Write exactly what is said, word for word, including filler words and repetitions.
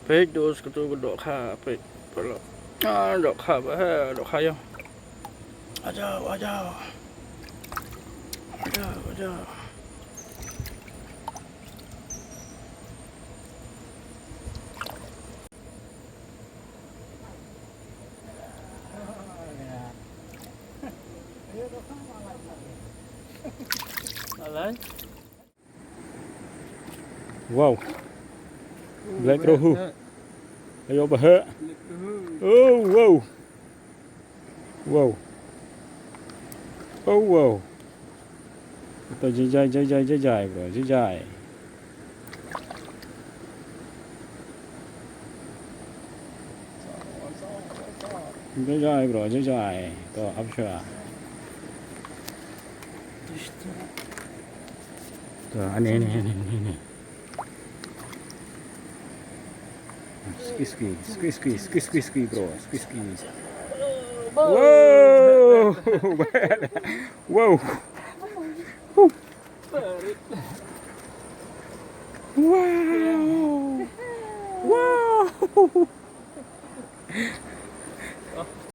Peit dos katu ka dohkha, peit. Ah, dohkha ba ha, dohkha ïa. Ajaw, ajaw. Ajaw, ajaw. Alai. Wow. Black Rohu. Ayo bah. Oh wow. Wow. Oh wow. Ito jijai jijai jijai bro jijai. Jijai bro jijai. To absha. To ani ani ani ani. Ski ski ski ski ski ski ski bro ski ski. Wow. Wow. Wow. Wow.